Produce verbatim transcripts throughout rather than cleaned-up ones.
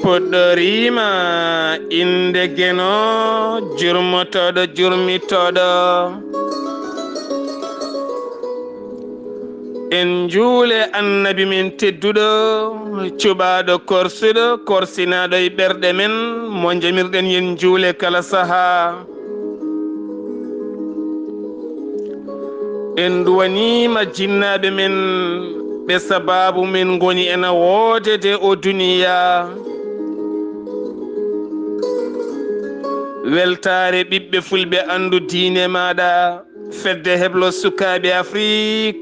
Puɗɗoriima innde Geno, jurmotooɗo jurmitooɗo. En njuule Annabi men tedduɗo, cuɓaaɗo korsuɗo, korsinaaɗo e ɓerɗe men, mo njamirɗen yen njuule kala sahaa. En nduwaniima jinnaaɓe men, ɓe sabaabu men ngoni ena woodede o duniyaa. Weltaare ɓiɓɓe fulɓe, anndu diine maaɗa, fedde heblo sukaaɓe Afrik.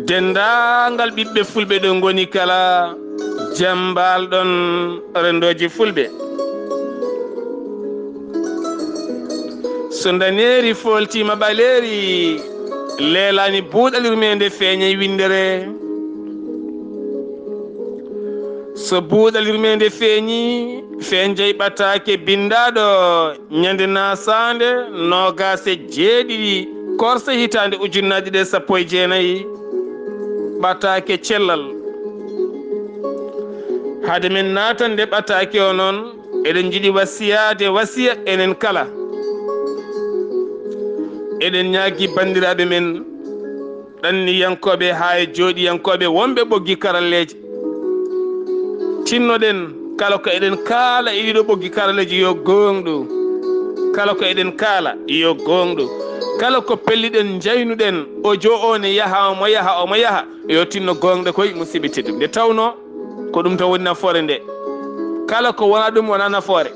Denndaangal ɓiɓɓe fulɓe ɗo ngoni kala, jam mbaal-ɗon renndooji fulɓe. So ndaneeri fooltiima ɓaleeri, leelaani buuɗal yurmeende feeñay winndere. So buuɗal yurmeende feeñi, feeñjay ɓataake binndaaɗo ñande naasaande noogaas e jeeɗiɗi korse hitaande ujunnaaje ɗiɗi e sappo e jeenayi, ɓataake cellal. Hade men naatande ɓataake o noon, eɗen njiɗi wasiyaade wasiya enen kala. Eɗen ñaagii banndiraaɓe men ɗanniyankooɓe haa e jooɗiyankooɓe wonɓe ɓoggi karalleeje, tinnoɗen kala ko eɗen kaala e ɗiɗo ɓoggi karalleeje yo gooŋɗu. Kala ko eɗen kaala yo gooŋɗu. Kala ko pelliɗen njaynuɗen, o jo o ne yaha, omo yaha, omo yaha, yo tinno gooŋɗe koy, musidɓe tedduɓe. Nde tawnoo ko ɗum tan woni nafoore nde. Kala ko wonaa ɗum wonaa nafoore.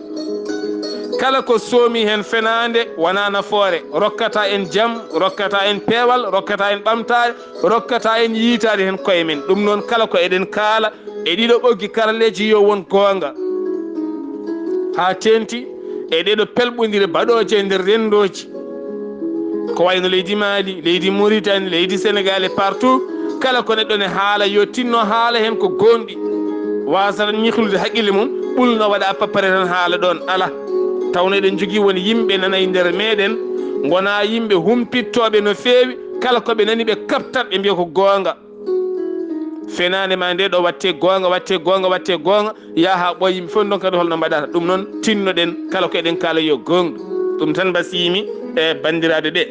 Kala ko soomi heen fenaande wonaa nafoore. Rokkata en jam, rokkata en peewal, rokkata en ɓamtaare, rokkata en yiytaade heen koye men. Ɗum noon, kala ko eɗen kaala e ɗiɗo ɓoggi karalleeje yo won goonga. Haa teeŋti e ɗeɗo pelɓondire baɗooje e nder renndooji. Ko wayno leydi Mali, leydi Mauritanie, leydi Sénégal e partout, kala ko neɗɗo ne haala, yo tinno haala heen ko gooŋɗi. Waasata ñikludde haqqille mum, ɓulno waɗa à peu près tan haala ɗoon. Alaa, tawno eɗen njogii won yimɓe nana e nder meeɗen, ngonaa yimɓe humpittooɓe no feewi, kala ko ɓe nani ɓe kaɓtat, ɓe mbiya ko goonga. Fenaande ma nde ɗo watte goonga, watte goonga, watte goonga, yaha haa ɓooya yimɓe fof ndonka ɗo holno mbaɗata. Ɗum noon, tinnoɗen kala ko eɗen kaala yo gooŋɗu. Ɗum tan mbasiyimi e banndiraaɓe ɓe.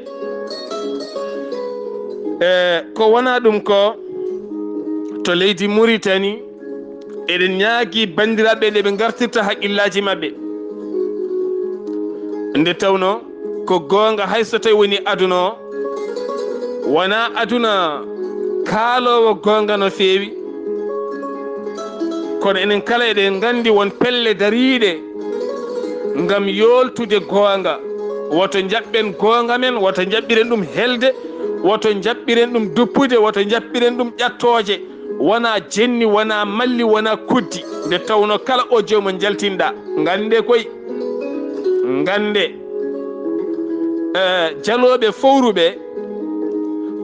E ko wonaa ɗum ko, to leydi Muritani, eɗen ñaagii banndiraaɓe nde ɓe ngartirta haqqillaaji maɓɓe. Nde tawnoo ko goonga, hay so tawii woni aduna o, wonaa aduna kaaloowo goonga no feewi. Kono enen kala eɗen nganndi won pelle dariiɗe ngam yooltude goonga. Woto njaɓɓen goonga men, woto njaɓɓiren ɗum helde, woto njaɓɓiren ɗum duppude, woto njaɓɓiren ɗum ƴattooje. Wonaa jenni, wonaa malli, wonaa kuddi. Nde tawnoo kala audio mo njaltinɗaa, nganndee koy, nganndee, eh, jalooɓe fowru ɓe,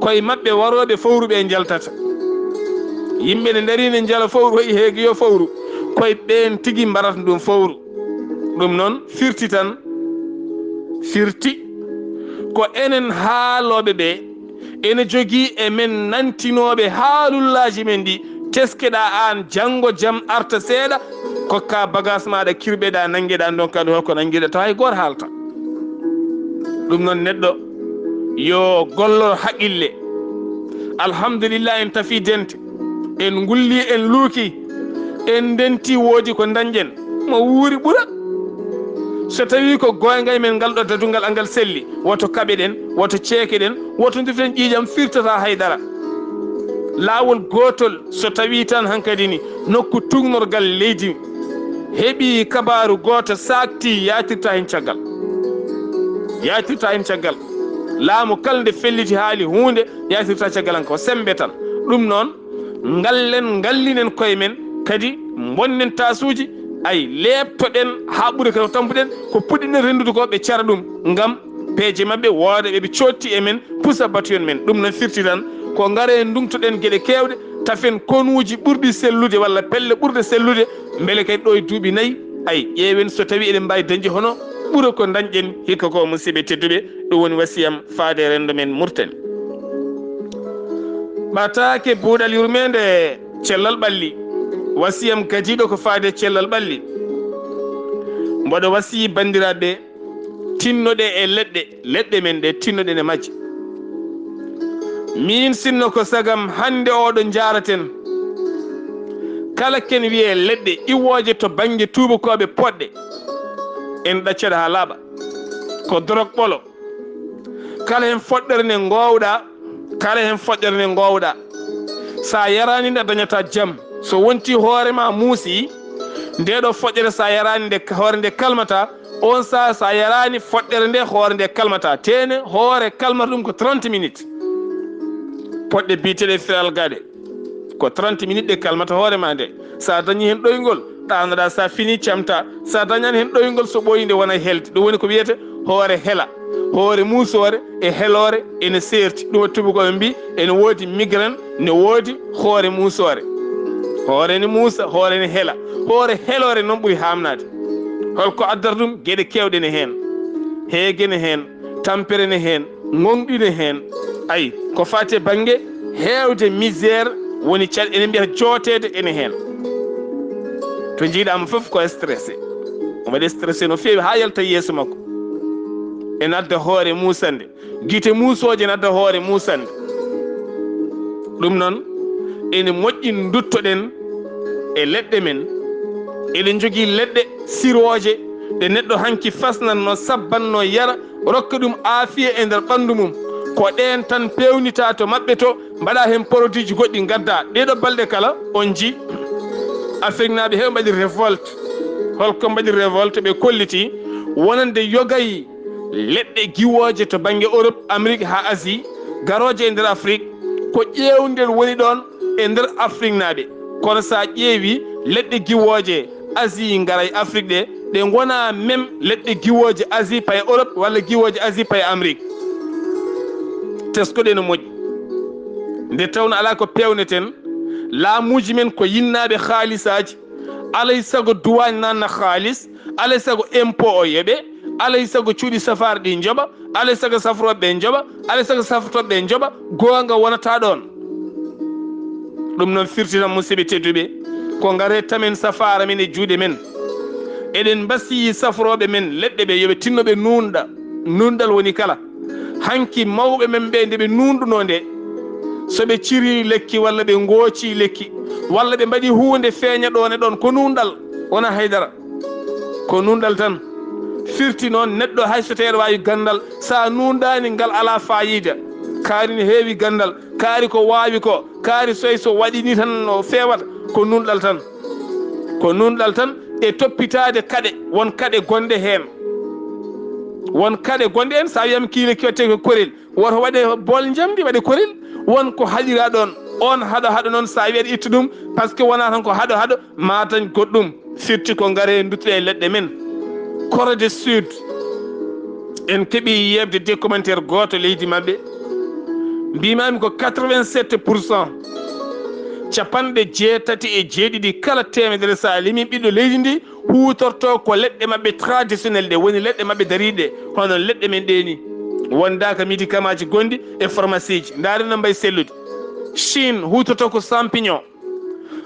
koye maɓɓe warooɓe fowru ɓe njaltata. Yimɓe ne ndarii ne njala fowru, hoyi heegi yo fowru. Koye ɓeen tigi mbarata ɗum fowru. Ɗum noon firti tan, firti ko enen haalooɓe ɓe, ene jogii e men nantinooɓe haalullaaji men ɗi, teskeɗaa aan, janngo jam arta seeɗa, kokkaa bagaas maaɗa, kirɓeɗaa, nanngeɗaa, ndonkaa ɗum holko nanngiɗaa, tawa hay gooto haalta. Ɗum noon neɗɗo yo gollor haqqille. Alhamdulillah, en tafii dente, en ngulli, en luuki, en ndenti, woodi ko ndañɗen, mo wuuri ɓura. So tawii ko goonga e men ngal ɗo dadungal angal selli, woto kaɓeɗen, woto ceekeɗen, woto nduften ƴiiƴam, firtata hay dara. Laawol gootol, so tawii tan hankadi ni nokku tuugnorgal leydi heɓii kabaaru gooto saaktii, yaatirta heen caggal. Yaatirta heen caggal. Laamu kala nde felliti haali huunde, yaatirta caggal, han ko semmbe tan. Ɗum noon, ngallen, ngallinen koye men, kadi mbonnen taasuuji, ay, leeptoɗen haa ɓuri ko tampuɗen, ko puɗɗiɗen renndude ko ɓe cara ɗum, ngam peeje maɓɓe wooda ɓe ɓe cootti e men, pusa batuyon men. Ɗum noon firti tan ko ngare ndungtoɗen geɗe keewɗe, tafen konuuji ɓurɗi sellude walla pelle ɓurɗe sellude, mbele kadi ɗo e duuɓi nayi, ay, ƴeewen so tawii eɗen mbaawi dañde hono ɓura ko ndañɗen hikka ko, musidɓe tedduɓe. Ɗum woni wasiyam faade renndo men Murtani. Ɓataake buuɗal yurmeende cellal ɓalli. Wasiyam gadiiɗo ko faade cellal ɓalli. Mboɗo wasiyi banndiraaɓe, tinnoɗe e leɗɗe, leɗɗe men ɗe, tinnoɗen e majje. Miin sinno ko sagam hannde oɗo njaaraten, kala ken wiyee leɗɗe iwooje to bannge tuubakooɓe poɗɗe, en ɗaccat haa laaɓa. Ko dorog ɓolo. Kala heen foɗɗere nde ngoowɗa, kala heen foɗɗere nde ngoowɗa, so a yaraani nde a dañataa jam. So wontii hoore ma muusi, ndee ɗoo foɗɗere so a yaraani nde, hoore nde kalmataa, oon sahaa so a yaraani foɗɗere nde, hoore nde kalmataa. Teene hoore kalmata ɗum ko trente minutes. Poɗɗe biyeteeɗe firalgaaɗe. Ko trente minutes ɗe kalmata hoore ma nde. So a dañii heen ɗoyngol, ɗaanoɗaa, so a finii camtaa. So a dañaani heen ɗoyngol, so ɓooyii nde wona e helde. Ɗum woni ko wiyetee hoore hela. Hoore muusoore e heloore ene seerti. Ɗum waɗi tuubakooɓe mbii ene woodi migraine, ne woodi hoore muusoore. Hoore ne muusa, hoore ne hela. Hoore heloore noon ɓuri haamnaade. Holko addata ɗum? Geɗe keewɗe ne heen. Heege ne heen, tampere ne heen, ŋoŋɗi ne heen. Ayi, ko faati e bannge heewde misère woni cal-, ene mbiyata jooteede ene heen. To njiiɗaama fof ko stressé. Omo waɗi stressé no feewi haa yalta yeeso makko. Ene adda hoore muusannde. Gite muusooje ene adda hoore muusannde. Ɗum noon, ene moƴƴi nduttoɗen e leɗɗe men. Eɗen njogii leɗɗe sirooje ɗe neɗɗo hanki fasnatnoo, sabbannoo, yara, rokka ɗum aafiya e nder ɓanndu mum. Ko ɗeen tan peewnitaa to maɓɓe to, mbaɗaa heen produitji goɗɗi ngaddaa. Ɗee ɗoo balɗe kala, on njii Afriknaaɓe heɓe mbaɗi révolte. Holko mbaɗi révolte? Ɓe kollitii wonande yogay leɗɗe giwooje to bannge Europe, Amérique haa Asie, garooje e nder Afrik, ko ƴeewndel woni ɗoon e nder Afriknaaɓe. Kono so a ƴeewii leɗɗe giwooje Asie ngara e Afrik ɗe, ɗe ngonaa même leɗɗe giwooje Asie paye Europe walla giwooje Asie paye Amérique. Teskoɗe no moƴƴi. Nde tawnoo alaa ko peewneten, laamuuji men ko yinnaaɓe haalisaaji, alay sago duwaañ naatna haalis, alay sago impôt o yoɓe, alay sago cuuɗi safaara ɗi njoɓa, alay sago safrooɓe ɓe njoɓa, alay sago safrotooɓe ɓe njoɓa, goonga wonataa ɗoon. Ɗum noon firti tan, musidɓe tedduɓe, ko ngare tamen safaara men e juuɗe men. Eɗen mbasiyii safrooɓe men leɗɗe ɓe, yo ɓe tinno ɓe nuunɗa. Nuunɗal woni kala. Hanki mawɓe men ɓe, nde ɓe nuunɗunoo nde, so ɓe cirii lekki walla ɓe ngoocii lekki walla ɓe mbaɗii huunde feeña ɗoon e ɗoon, ko nuunɗal, wonaa haydara. Ko nuunɗal tan. Firti noon, neɗɗo hay so tawii aɗa waawi ganndal, so a nuunɗaani, ngal alaa faayiida. Kaari ne heewi ganndal, kaari ko waawi ko, kaari so, so waɗi nii tan no feewata, ko nuunɗal tan. Ko nuunɗal tan e toppitaade kaɗe, won kaɗe gonɗe heen. Won kaɗe gonɗe heen, so a wiyaama kii lekki waɗetee ko korel, woto waɗe bool njamndi, waɗe korel, won ko haɗiraa ɗoon. Oon haɗo haɗo noon, so a wiyii aɗa itta ɗum, parce que wonaa tan ko haɗo haɗo, maa dañ goɗɗum. Firti ko ngaree nduttoɗen e leɗɗe men. Corée du Sud, en keɓii yeeɓde documentaire gooto leydi maɓɓe. Mbiimaami ko quatre-vingt-sept pour cent, capanɗe jeetati e jeeɗiɗi kala teemedere, so a limii ɓiɗɗo leydi ndi, huutortoo ko leɗɗe maɓɓe traditionnel ɗe, woni leɗɗe maɓɓe dariiɗe, hono leɗɗe men ɗee ni. Wondaaka médicamentji gonɗi e pharmacieji. Ndaari no mbayi sellude. Chine huutortoo ko champignon.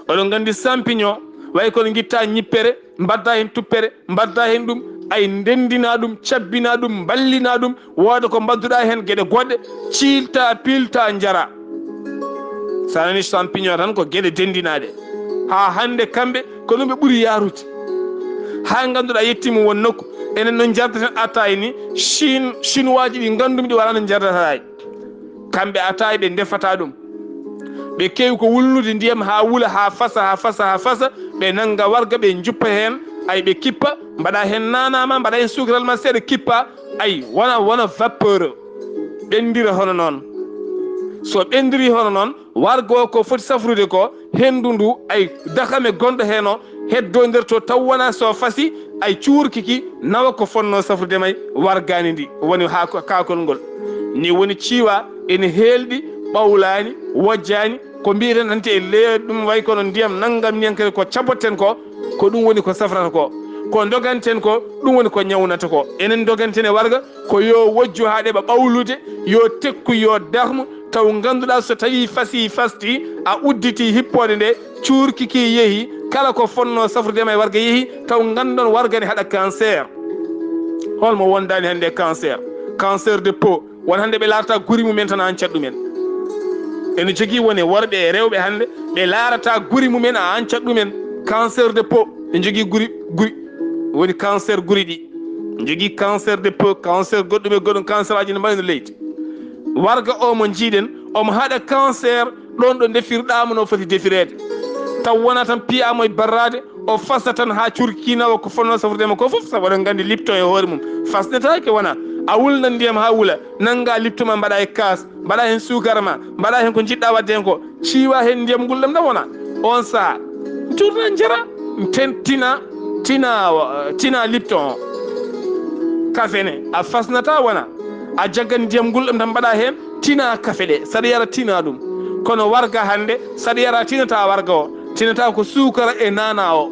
Oɗon nganndi champignon, way kono ngitta ñippere, mbaɗda heen tuppere, mbaɗda heen ɗum, ay ndenndina ɗum, cabbina ɗum, mballina ɗum, wooda ko mbadduɗa heen geɗe goɗɗe, ciilta, piilta, njara. So a nani champignon tan ko geɗe denndinaaɗe. Haa hannde kamɓe ko ɗum ɓe ɓuri yaarude. Haa ngannduɗaa yettiima won nokku, enen no njardaten ataay ni, Chine, Chinois ji ɗi nganndumi ɗi wala no njardata ataay. Kamɓe ataay ɓe ndefata ɗum. Ɓe keewi ko wulnude ndiyam haa wula, haa fasa, haa fasa, haa fasa. Ɓe nannga warga, ɓe njuppa heen, ay ɓe kippa, mbaɗa heen naana ma, mbaɗa heen sukaral ma seeɗa, kippa, ay wona, wona vapeur. Ɓenndira hono noon. So ɓenndiri hono noon, warga o ko foti safrude ko, henndu ndu, ay dakame gonɗo heen o, heddondirto taw wona so fasi, ay cuurki ki nawa ko fonnoo safrude may wargaani ndi, woni haa ko kaakol ngol. Ni woni ciiwa ene heelɗi, ɓawlaani, wojjaani, ko mbiiten tan te e leydi ɗum way kono ndiyam nanngam niyan kadi ko cabotten ko, ko ɗum woni ko safrata ko. Ko doganten ko, ɗum woni ko ñawnata ko. Enen doganten e warga ko yo wojju haa ɗeɓa ɓawlude, yo tekku, yo darmu, taw ngannduɗaa so tawii fasii fastii, a udditii hippoode nde, cuurki ki yehi, kala ko fonnoo safrude ma e warga yehi, taw nganndon warga ne haɗa cancer. Holmo wondaani hannde e cancer? Cancer de peau. Won hannde ɓe laarata guri mumen tan a ancat ɗumen. Ene jogii woni worɓe e rewɓe hannde ɓe laarata guri mumen a ancat ɗumen. Cancer de peau. Ɓe jogii guri, guri, woni cancer guri ɗi. Ɓe jogii cancer de peau, cancer goɗɗum e goɗɗum, cancer aji ne mbaɗi no leydi. Warga o mo njiiɗen, omo haɗa cancer ɗon ɗo ndefirɗaa mo no foti defireede. Taw wona tan piyaa mo e barraade, o fasa tan haa cuurki kinawa ko fonnoo safrude mo ko fof, sabu oɗon nganndi lipton e hoore mum. Fasnetaake wona a wulnan ndiyam haa wula, nannga lipton ma mbaɗa e kaas, mbaɗa heen suukara ma, mbaɗa heen ko njiɗɗa waɗde heen ko, ciiwa heen ndiyam ngulɗam ɗam wona. On sahaa, tourna njara, ten tina, tina, tina lipton o. Kafe ne, a fasnata wona, a jaggan ndiyam ngulɗam tan mbaɗa heen, tina kafe ɗe, saɗa yara tina ɗum. Kono warga hannde, saɗa yara tinata warga o, tinata ko suukara e nana o.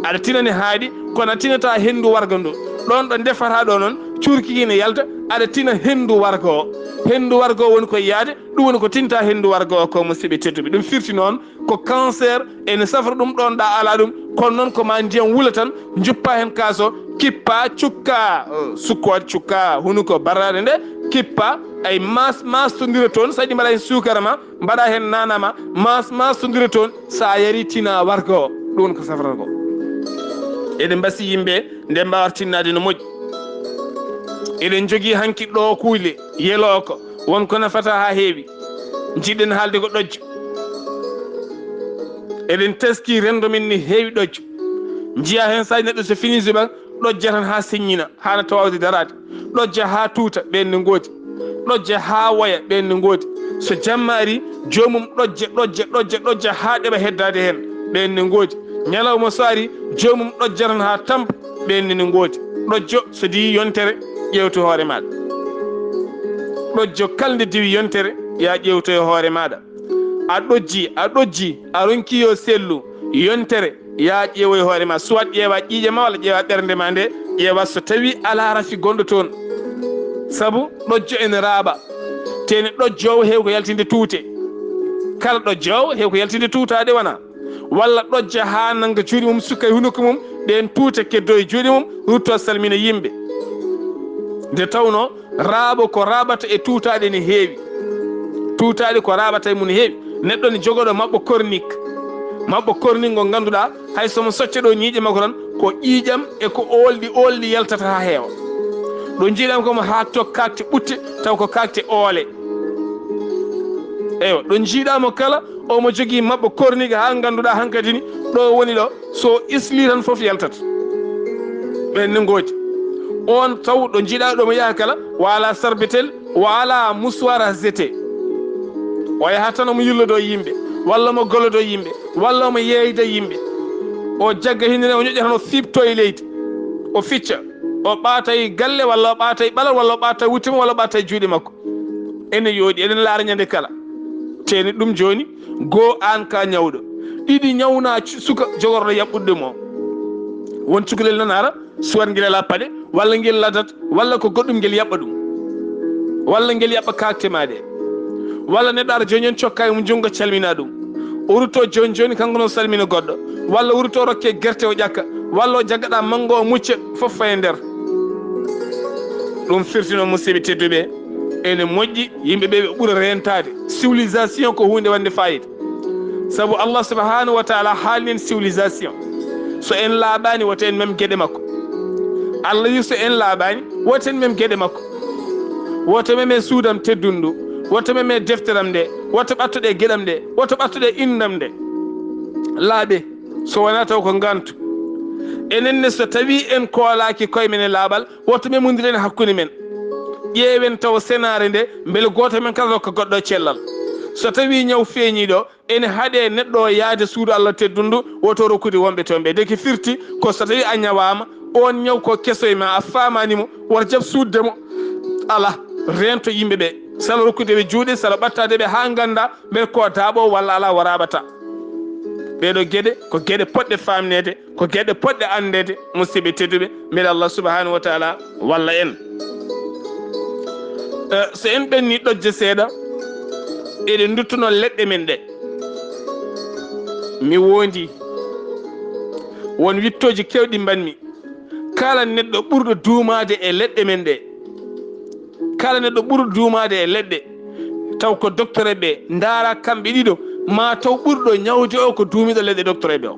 Aɗa tinani haaɗi, kono a tinata henndu warga ndu. Ɗon ɗo ndefata ɗo noon, cuurki ki ne yalta, aɗa tina henndu warga o. Henndu warga o woni ko yaade, ɗum woni ko tinta henndu warga o ko, musidɓe tedduɓe. Ɗum firti noon ko cancer, ene safra ɗum ɗon ɗa ala ɗum, kono noon ko ma ndiyam wula tan, njuppa heen kaaso, kippa, cukka, eh, sukkoode, cukka hunuko barraade nde, kippa, ay mas-, mastondira toon, so yiɗi mbaɗa heen suukara ma, mbaɗa heen nana ma, mas-, mastondira toon, so a yari tina warga o, ɗum ko safrata ko. Eɗen mbasi yimɓe nde mbawata tinnaade no moƴƴi. Eɗen njogii hanki ɗo kuule, yeloo ko, won ko nafata haa heewi. Njiɗen haalde ko ɗojjo. Eɗen teskii renndo men ne heewi ɗojjo. Njiyaa heen so neɗɗo so finii suɓa, ɗojja tan haa seññina, haana tawawde daraade. Ɗojja haa tuuta, ɓeen ne ngoodi. Ɗojja haa woya, ɓeen ne ngoodi. So jamma arii, joomum ɗojja, ɗojja, ɗojja, ɗojja haa ɗeɓa heddaade heen, ɓeen ne ngoodi. Ñalawma so arii, joomum ɗojja tan haa tampa, ɓeen ne ngoodi. Ɗojjo so dii yontere, ƴeewtu hoore maaɗa. Ɗojjo kala nde diwi yontere, yaa ƴeewtoyo hoore maaɗa. A ɗojji, a ɗojji, a ronki yo sellu, yontere, yaa ƴeewoy hoore ma, soit ƴeewa ƴiiƴe ma walla ƴeewa ɓernde ma nde, ƴeewa so tawi alaa rafi gonɗo toon. Sabu ɗojjo ene raaɓa, te ene ɗojjoowo heewi ko yaltinde tuute. Kala ɗojjoowo heewi ko yaltinde tuutaaɗe wona. Walla ɗojja haa nannga juuɗe mum, sukka e hunuko mum, ɗeen tuute keddo e juuɗe mum, rutto salmina yimɓe. Nde tawnoo raaɓo ko raaɓata e tuutaaɗe ne heewi. Tuutaaɗe ko raaɓata e mum ne heewi. Neɗɗo ne jogooɗo maɓɓo kornik. Maɓɓo kornik ngo ngannduɗaa, hay so mo socca ɗo ñiiƴe makko tan, ko ƴiiƴam e ko oolɗi, oolɗi yaltata haa heewa. Ɗo njiiɗam ko mo haakto kaakte ɓutte, taw ko kaakte oole. Eywa, ɗo njiiɗaa mo kala, omo jogii maɓɓo kornik haa ngannduɗaa hankadi ni, ɗo woni ɗo, so isli tan fof yaltat. Ɓeen ne ngoodi. On taw ɗo njiiɗaa ɗo mo yaha kala, wala sarbetel, wala musuwar a zete. O yaha tan omo yillodo yimɓe, walla omo gollodo yimɓe, walla omo yeeyda yimɓe. O jagga hinde ne, o ñoƴƴa tan, o fiɓto e leydi, o ficca, o ɓaata e galle, walla o ɓaata e ɓalal, walla o ɓaata wutte mum, walla o ɓaata e juuɗe makko. Ene yooɗi, eɗen laara ñande kala. Teeni ɗum jooni, goo aan ka ñawɗo. Ɗiɗi ñawna cu-, suka jogorɗo yaɓɓude mo. Won cukalel nan ara, suwat ngel ala paɗe, walla ngel ladat, walla ko goɗɗum ngel yaɓɓa ɗum. Walla ngel yaɓɓa kaakte ma ɗe. Walla neɗɗo ara jooni jooni cokka e mum junngo calmina ɗum. O rutto jooni jooni kanko no salmina goɗɗo. Walla o rutto rokke gerte o ƴakka. Walla o jaggaɗa manngo o mucca, fof faye nder. Ɗum firtino, musidɓe tedduɓe, ene moƴƴi yimɓe ɓe ɓe ɓura reentaade. Civilisation ko huunde wonde fayida. Sabu Allah subhanahu wa taala haalni en civilisation. So en laaɓaani, woto en mem geɗe makko. Allah wi so en laaɓaani, woto en mem geɗe makko. Woto mem e suudam teddundu. Woto mem e defteram nde. Woto ɓattoɗe geɗam ɗe. Woto ɓattoɗe indam nde. Laaɓe, so wonaa taw ko ngantu. Enen ne, so tawii en koolaaki koye men e laaɓal, woto memondiren hakkunde men. Ƴeewen taw senaare nde, mbele gooto men kala rokka goɗɗo cellal. So tawii ñaw feeñii ɗo, ene haɗe neɗɗo o yaade suudu Allah teddundu, woto rokkude wonɓe toon ɓe. Ndeke firti ko so tawii a ñawaama, oon ñaw ko keso e ma, a faamaani mo, woto jaɓ suuɗde mo. Alaa, reento yimɓe ɓe. Salo rokkude ɓe juuɗe, salo ɓattaade ɓe haa ngannda mbele ko daaɓo walla alaa, o raaɓata. Ɗee ɗoo geɗe ko geɗe poɗɗe faamneede, ko geɗe poɗɗe anndeede. Musidɓe tedduɓe, mbele Allah subhanahu wa taala walla en. Eh, so en ɓenni ɗojje seeɗa, eɗen nduttuno leɗɗe men ɗe. Mi wondi won wittooji keewɗi mbaɗmi. Kala neɗɗo ɓurɗo duumaade e leɗɗe men ɗe, kala neɗɗo ɓurɗo duumaade e leɗɗe, taw ko docteur ɓe ndaara kamɓe ɗiɗo, ma taw ɓurɗo ñawde o ko duumiiɗo leɗɗe docteur ɓe o.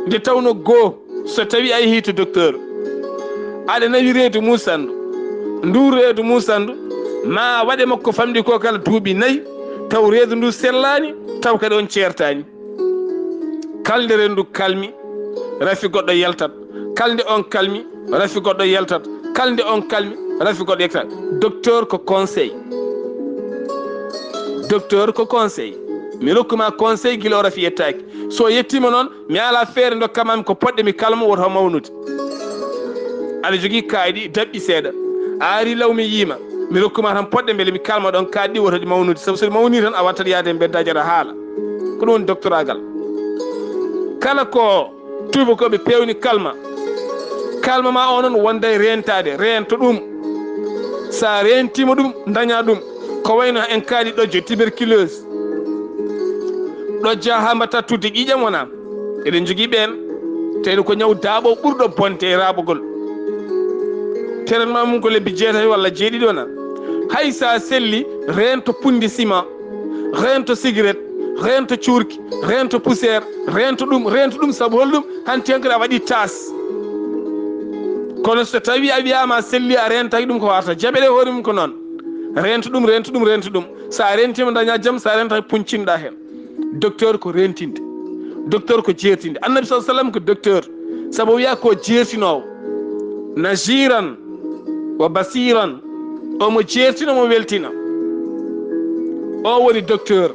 Nde tawno goo, so tawi a yehii to docteur, aɗa nawi reedu mum sandu, ndu reedu mum sandu, ma waɗe makko famɗi ko kala duuɓi nayi, taw reedu ndu sellaani, taw kadi on ceertaani. Kala nde rendu kalmi, rafi goɗɗo yaltat. Kala nde on kalmi, rafi goɗɗo yaltat. Kala nde on kalmi, rafi goɗɗo yaltat. Docteur ko conseil. Docteur ko conseil. Mi rokkuma conseil gila o rafi yettaaki. So yettima noon, mi ala feere dokkama mi ko poɗɗe mi kalmo woto mawnude. Aɗa jogii kaydi daɓɓi seeɗa. A ari law mi yiima. Mi rokkuma tan poɗɗe mbele mi kalma ɗon kaydi ɗi woto ɗi mawnude. Sabu so ɗi mawni tan a wattat yaade e mbeddaji aɗa haala. Ko ɗum woni doctoragal. Kala ko tuubakooɓe peewni kalma. Kalma ma o noon wonday reentaade. Reento ɗum. Sa reentima ɗum, daña ɗum. Ko wayno en kaali ɗojjo tuberculose. Ɗojja haa mbatta tudde ƴiiƴam wona. Eɗen jogii ɓeen. Tawi ko ñaw daaɓo ɓurɗo bonde e raaɓogol. Traitement mum ko lebbi jeetati walla jeeɗiɗi wona. Hay sa selli, reento punndi ciment, reento cigarette, reento cuurki, reento poussière, reento ɗum, reento ɗum, sabu holɗum? Hanti hankadi a waɗi taas. Kono so tawi a wiyaama a selli, a reentaki ɗum, ko warta jaɓere hoore mum ko noon. Reento ɗum, reento ɗum, reento ɗum. Sa reentima daña jam, sa reentaki puncinɗa heen. Docteur ko reentinde. Docteur ko jeertinde. Annabi sallallahu alaihi wasallam ko docteur. Sabu o wiya ko jeertinoowo. Najiran wa basiran. Omo jeertina, omo weltina. O woni docteur.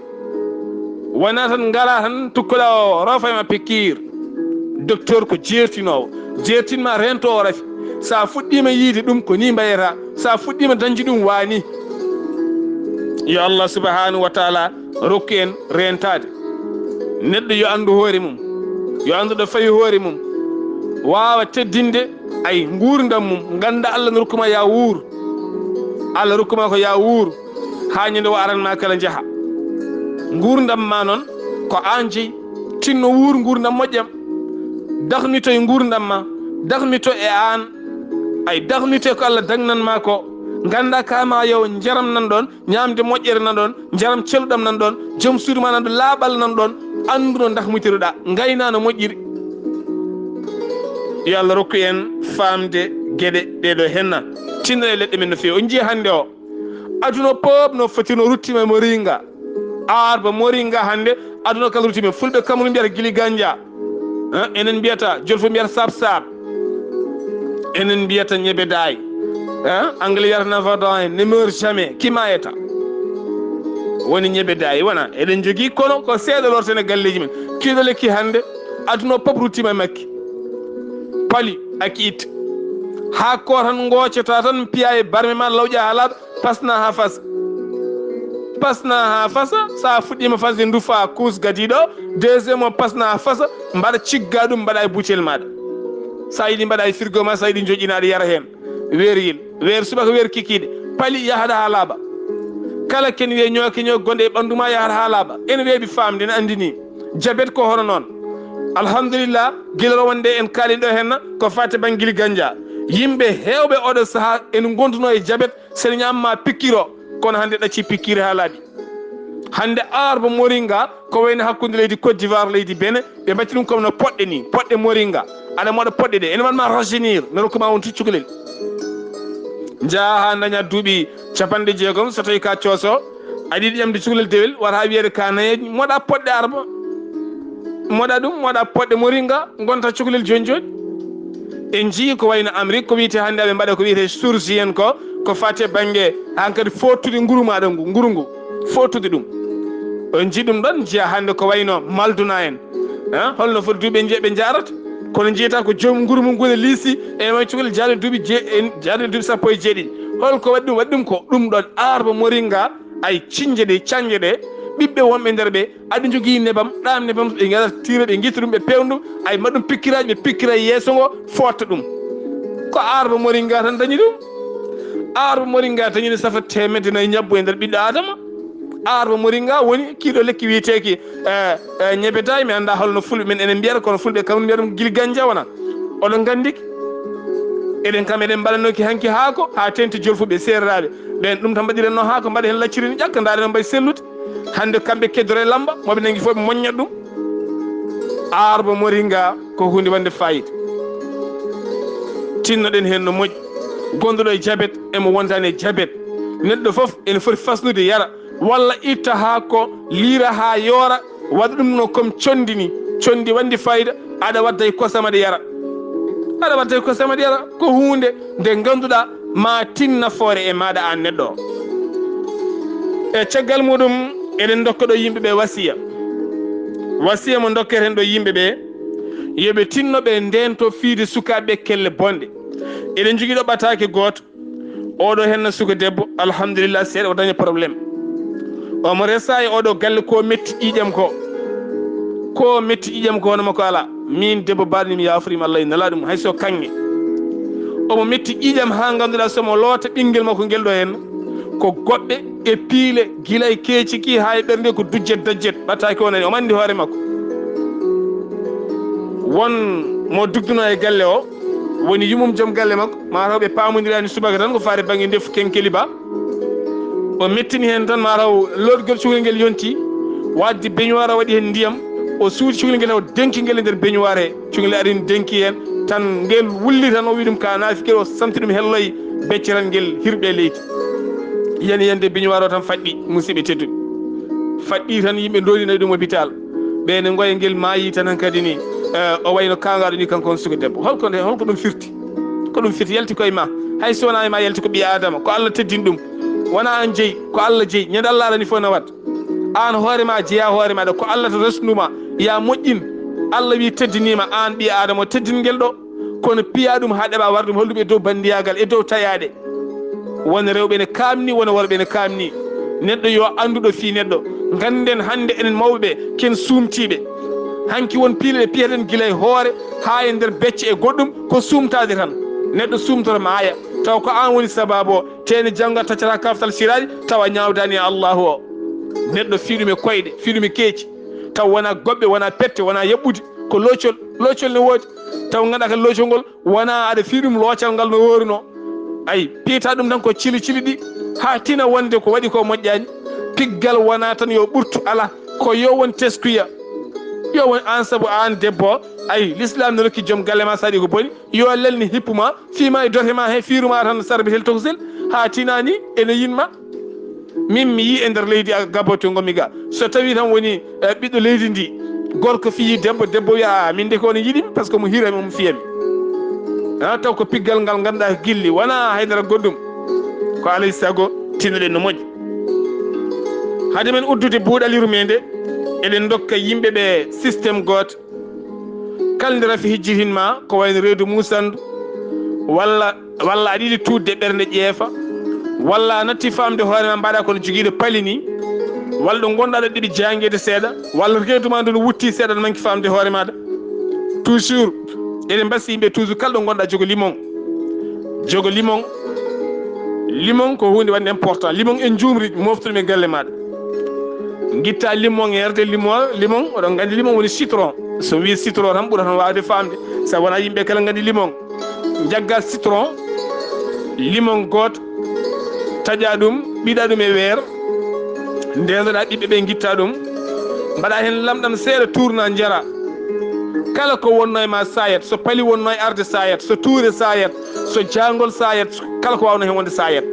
Wona tan ngara tan tukkoɗa o rofa ma pikiir. Docteur ko jeertinoowo. Jeertinma reento o rafi. Sa fuɗɗima yiide ɗum ko ni mbayata. Sa fuɗɗima dañde ɗum wani. Yo Allah subhanahu wa taala rokku en reentaade. Neɗɗo yo anndu hoore mum, yo anndu ɗo fawi hoore mum, waawa teddinde ay nguurndam mum, ngannda Allah no rokkuma ya wuur. Allah rokkuma ko ya wuur, haa ñande o aranma kala njaha. Nguurndam ma noon ko aan jeyi, tinno wuur nguurndam moƴƴam. Dahnito e nguurndam ma, dahnito e aan, ay dahnito e ko Allah dagnanma ko. Ngannda kama yo njaram nan ɗoon, ñaamde moƴƴere nan ɗoon, njaram celluɗam nan ɗoon, joom suudu ma nan ɗoon, laaɓal nan ɗoon, anndu no ndahmitiroɗa, ngayna no moƴƴiri. Yo Allah rokku en faamde geɗe ɗeɗo henna. Tinno e leɗɗe men no feewi. On njii hannde o, aduna o pop no foti no ruttima e moringa. Arba moringa hannde, aduna kala ruttima. Fulɓe Cameroun mbiyata gili ganja. Eh, enen mbiyata, Jolfo mbiyata sab sab. Enen mbiyata ñebedaay. Eh, anglais wiyata navadin, ne meurt jamais. Ki mayata. Woni ñebedaay, wona. Eɗen jogii kono ko seeɗa lorten e galleeji men. Kiiɗo lekki hannde, aduna o pop ruttima e makki. Pali, aki it. Haa ko tan ngoocata tan, piya e barme ma, lawƴa haa laaɓa, pasna haa fasa. Pasna haa fasa, sa fuɗɗiima fasde, ndufa kuus gadiiɗo, deuxième o pasna haa fasa, mbaɗa cigga ɗum, mbaɗa e butel maɗa. Sa yiɗi mbaɗa e frigo ma, sa yiɗi joƴƴina aɗa yara heen. Weeryel, weer subaka, weer kikiiɗe, pali yahaɗa haa laaɓa. Kala ken wiye ñooke ñoo gonɗe e ɓanndu ma yahat haa laaɓa. Ene weeɓi faamde, ne anndini. Jabet ko hono noon. Alhamdulillah, gila rowande en kaalin ɗo henna ko fate banngili ganja. Yimɓe heewɓe oɗo sahaa ene ngonduno e jabet, sene ñamma pikkiro, kono hannde ɗacci pikkiri haa laaɓi. Hannde arba moringa ko wayno hakkunde leydi Côte d'Ivoire, leydi Benin, ɓe mbaɗti ɗum comme no poɗɗe ni, poɗɗe moringa. Aɗa moɗa poɗɗe ɗe, ene wanma rajeunir, no rokkuma on to cukalel. Njaha haa daña duuɓi capanɗe jeegom, so tawi ka cooso, aɗa yiɗi ƴamde cukalel dewel, wata wiyeede ka nayeejo, moɗa poɗɗe arba. Moɗa ɗum, moɗa poɗɗe moringa, gonta cukalel jooni jooni. En njii ko wayno Amérique, ko wiyete hannde aɓe mbaɗa ko wiyete chirurgie en ko, ko fate bannge hankadi fottude nguru maɗa ngu, nguru ngu, fottude ɗum. On njii ɗum ɗon, njiya hannde ko wayno Malduna en. Eh, holno foti duuɓi en njiya ɓe njarata? Kono njiyata ko joom nguru mum gona liisi, e way cukalel jaaɗo duuɓi je-, en jaaɗo duuɓi sappo e jeeɗiɗi. Holko waɗi ɗum? Waɗi ɗum ko ɗum ɗon arba moringa, ay ciñje ɗe, cañje ɗe, ɓiɓɓe wonɓe nder ɓe, aɗa jogii nebam, ɗaam nebam, ɓe ngaɗa tiira, ɓe ngitta ɗum, ɓe peewna ɗum, ay mbaɗa ɗum pikkiraaji, ɓe pikkira yeeso ngo, footta ɗum. Ko aarba moringa tan dañi ɗum. Aarba moringa dañi ɗum safa teemedde nayi ñabbu e nder ɓiɗɗo Aadama. Aarba moringa woni kiiɗo lekki wiyeteeki, eh, eh, ñebetaay, mi anndaa holno fulɓe men enen mbiyata, kono fulɓe kam mbiyata ɗum gilganja wona. Oɗon nganndi ki? Eɗen kam eɗen mbaɗanooki hanki haako haa teŋti jolfuɓe seereraaɓe. Ɓeen ɗum tan mbaɗiranno haako, mbaɗa heen lacciri ni ƴakka, ndaara no mbayi sellude. Hannde kamɓe keddoro e lamba, mo ɓe nangi fof ɓe moññat ɗum. Aarba moringa ko huunde wonde fayida. Tinnoɗen heen no moƴƴi. Gonɗo e jabet e mo wontani e jabet. Neɗɗo fof ene foti fasnude yara, walla itta haa ko liira haa yoora, waɗa ɗum no comme conndi ni. Conndi wonde fayida, aɗa wadda e kosam aɗa yara. Aɗa wadda e kosam aɗa yara. Ko huunde nde ngannduɗaa ma tin nafoore e maaɗa aan neɗɗo o. E caggal muɗum, eɗen ndokka ɗo yimɓe ɓe wasiya. Wasiya mo ndokketen ɗo yimɓe ɓe, yo ɓe tinno ɓe ndeento fiide sukaaɓe kelle bonɗe. Eɗen njogii ɗo ɓataake gooto. Oɗo henna suka debbo, alhamdulillah, seeɗa o daña problème. Omo resa e oɗo galle ko metti ƴiƴam ko. Ko metti ƴiƴam ko hono makko ala. Min debbo baɗmi mi yaafori mi Allah e nala ɗum hay so kanŋe. Omo metti ƴiƴam haa ngannduɗaa so mo loota ɓinngel makko ngel ɗo henna. Ko goɓɓe e piile gila e keeci ki haa e ɓernde ko dujjet dajjet. Ɓattaaki o nani, omo anndi hoore makko. Won mo dugduno e galle o, woni yumum joom galle makko, mataw ɓe paamondiraani subaka tan ko faare bannge ndefu kenkeli ba. O mettini heen tan mataw lootgol cukalel ngel yonti, waɗde beñuwaar o waɗi heen ndiyam, o suuti cukalel ngel taw denki ngel e nder beñuwaar he, cukalel arini denki heen, tan ngel wulli tan o wi ɗum ka naafi kadi o santi ɗum helloy becce tan ngel hirɓe leydi. Yiyan yiyande beñuwaar o tan faɗɗi, musidɓe tedduɓe. Faɗɗi tan yimɓe ndoolina ɗum hôpital. Ɓe ne ngoya ngel maayi tan hankadi ni, eh, o wayno kaangaaɗo ni kanko on suka debbo. Holko nde, holko ɗum firti? Ko ɗum firti yalti koye ma. Hay so wonaa e ma yalti ko ɓii Aadama, ko Allah teddini ɗum. Wonaa aan jeyi, ko Allah jeyi. Ñande Allah arani fof na waɗ. Aan hoore ma jeyaa hoore maɗa, ko Allah to resnuma, ya moƴƴin. Allah wi teddinima aan ɓii Aadama o teddingel ɗo. Kono piya ɗum haa ɗeɓa war ɗum holluɓe e dow banndiyagal, e dow tayaɗe. Won rewɓe ne kaamni, won worɓe ne kaamni. Neɗɗo yo annduɗo fii neɗɗo. Ngannden hannde enen mawɓe ɓe, ken suumtiiɓe. Hanki won piile ɗe piyaten gila e hoore haa e nder becce e goɗɗum, ko suumtaade tan. Neɗɗo suumtoro maaya, taw ko aan woni sabaabu o. Teeni janngo a taccata kaftal siraaji, tawa ñaawdaani e Allaahu o. Neɗɗo fii ɗum e koyɗe, fii ɗum e keeci. Taw wonaa goɓɓe, wonaa pette, wonaa yaɓɓude, ko loocol, loocol ne woodi. Taw nganndaa kadi loocol ngol wonaa aɗa fii ɗum loocal ngal no wooruno. Ay, piyata ɗum tan ko cili cili ɗi, haa tina wonde ko waɗi ko moƴƴaani. Piggal wonaa tan yo ɓurtu, alaa, ko yo won teskuya. Yo won aan, sabu aan debbo o, ay, Lislaam no rokki joom galle ma so waɗi ko boni, yo lelni hippu ma, fii ma e dote ma he, fiiru ma tan sarbitel tokosel, haa tina ni ene yiɗ ma. Min mi yii e nder leydi a gaboto ngonmi ga, so tawi tan woni, eh, ɓiɗɗo leydi ndi, gorko fiyi debbo, debbo wiya, "Ah, min de ko on yiɗimi, par ce que mo hiirami, omo fiyami." Ha, taw ko piggal ngal ngannduɗaa gilli, wonaa haydara goɗɗum. Ko alay sago, tinnoɗen no moƴƴi. Hade men uddude buuɗal yurmeende, eɗen ndokka yimɓe ɓe système gooto. Kala nde rafi hijjitin ma, ko wayno reedu muusandu, walla, walla aɗa yiɗi tuutde ɓernde ƴeefa, walla a natti faamde hoore ma mbaɗa kono jogiiɗo pali ni, walla ɗo ngonɗa ɗo ɗiɗi jaangeede seeɗa, walla reedu ma ndu no wutti seeɗa, aɗa manki faamde hoore maɗa. Toujours, eɗen mbasi yimɓe toujours kala ɗo ngonɗa jogo limon. Jogo limon. Limon ko huunde wonde important. Limon en njuumri moftuɗum e galle maɗa. Ngitta limon e yarde limon, limon, oɗon nganndi limon woni citron. So wii citron tan ɓura tan waawde faamde. Sabu wonaa yimɓe kala nganndi limon. Njagga citron, limon gooto, taƴa ɗum, ɓiɗa ɗum e weer, ndeenoɗa ɓiɓɓe ɓe ngitta ɗum, mbaɗa heen lamɗam seeɗa, tuurna, njara. Kala ko wonno e ma saayat, so pali wonno e arde saayat, so tuure saayat, so jaangol saayat, kala ko waawno heen wonde saayat.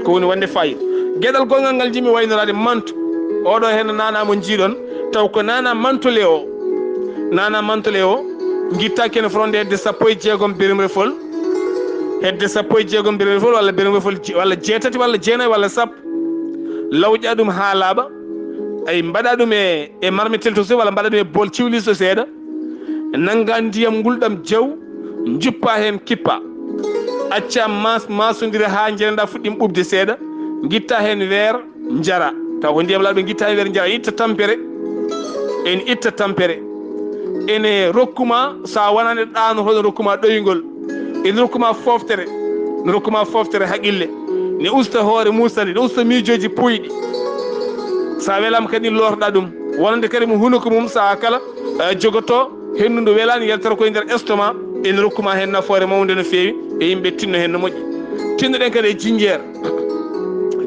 Ko woni wonde fayida. Geɗal gonngal ngal njiɗmi waynoraade manto. Oɗo heen naanaa mo njiiɗon, taw ko naanaa mantole o. Naanaa mantole o, ngittaaki heen fronde hedde sappo e jeegom beremrefol. Hedde sappo e jeegom beremrefol walla beremrefol je-, walla jeetati walla jeenayi walla sappo. Lawƴa ɗum haa laaɓa. Ay, mbaɗa ɗum e, e marmitel to seeɗa walla mbaɗa ɗum e bool ciwliso seeɗa. Nannga ndiyam ngulɗam jaw, njuppa heen kippa. Acca mas-, maasondira haa njereɗa fuɗɗim ɓuuɓde seeɗa. Ngitta heen weer, njara. Taw ko ndiyam laaɓe ngitta e nder njaram, itta tampere. En itta tampere. Ene rokkuma, so a wonani ɗaano, hoɗon rokkuma ɗoyngol. Ene rokkuma fooftere. Ne rokkuma fooftere haqqille. Ne usta hoore muusani, ne usta miijooji puuyɗi. So a welaama kadi, lorɗa ɗum. Wonande kadi mo hunuko mum, sahaa kala, eh, jogoto henndu ndu welaani, yaltata koye nder estomac. Ene rokkuma heen nafoore mawnde no feewi, e yimɓe tinno heen no moƴƴi. Tinnoɗen kadi e jinjeer.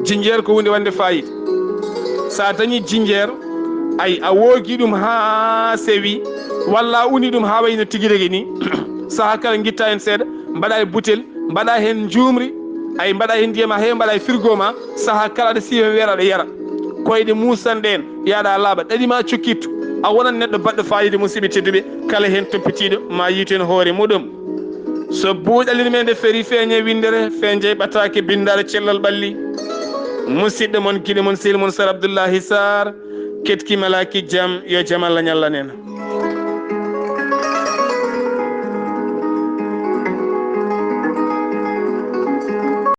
Jinjeer ko huunde wonde faayiida. So a dañii jinjeer, ay, a woogi ɗum haa sewi, walla a uni ɗum haa wayi no tigi rigi ni, sahaa kala ngitta heen seeɗa, mbaɗa e butel, mbaɗa heen njuumri, ay, mbaɗa heen ndiyam haa heewa, mbaɗa e frigo ma, sahaa kala aɗa siifa weeɗa aɗa yara. Koyɗe muusanɗe en, yaaɗa laaɓa, ɗaɗi ma cokkittu. A wonan neɗɗo baɗɗo faayiida, musidɓe tedduɓe, kala heen toppitiiɗo ma yiitu heen hoore muɗum. So buuɗalin men nde feri feeñe winndere, feeñe ɓataake binndaare cellal ɓalli. Musidɗo mon, giɗo mon, sehil mon Sar Abdullahi Sar, ketki malaaki jam, yo jam Allah ñallan en.